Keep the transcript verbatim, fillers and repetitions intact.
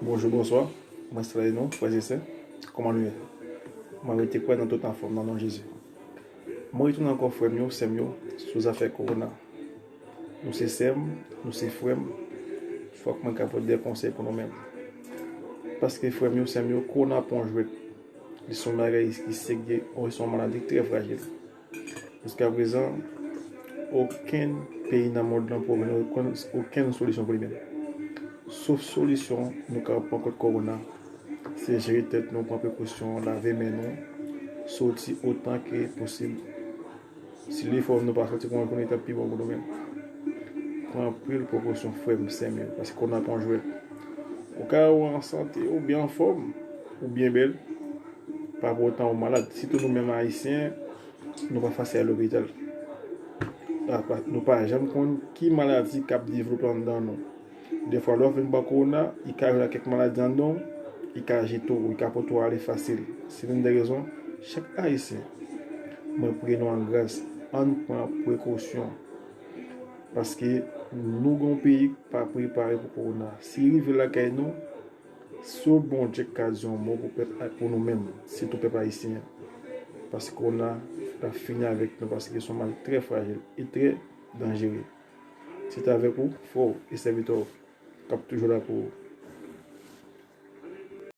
Bonjou, bonswa. Mwen salye nou, frè e sè. Kòman nou ye? Mwen rete kwè nou tout anfòm nan non Jezi. Mwen retounen ankò, frè m yo, sè m yo, sou zafè kowona. Nou se sè m, nou se frè m. Fòk mwen ka pote de konsèy pou nou menm. Paske, frè m yo, sè m yo, kowona pa yon jwèt. Li se yon bagay ki serye, li se yon maladi trè frajil. Jiskaprezan, okenn peyi nan mond lan pa jwenn okenn, okenn solisyon pou li menm. Sof solisyon nou ka pran kont kowona, se jere tèt nou, pran prekosyon, lave men nou, soti otan ke posib. Si li fò nou pa soti pou yon jounen, t ap pi bon pou nou menm. Pran anpil prekosyon, frè m, sè m yo, paske kowona pa yon jwèt. Ou ka wè w an sante, ou byen anfòm, ou byen bèl, pa pou otan ou malad. Sitou nou menm Ayisyen, nou pa fasil al lopital. Nou pa, nou pa janm konn ki maladi k ap devlope anndan nou. Defwa, lè w fin pran kowona, li ka jwenn ak kèk maladi anndan w, li ka jete w, li ka pote w ale fasil. Se youn dè rezon, chak Ayisyen, mwen priye nou an gras, ann pran prekosyon. Paske nou gen yon peyi k pa prepare pou kowona. Si li rive lakay nou, sèl Bondye k ka di yon mo pou pèp, pou nou menm, sitou pèp ayisyen. Paske kowona ap fini avèk nou, paske se yon maladi trè frajil e trè danjere. Se te avèk ou, frè w e sèvitè w, k ap toujou la pou ou.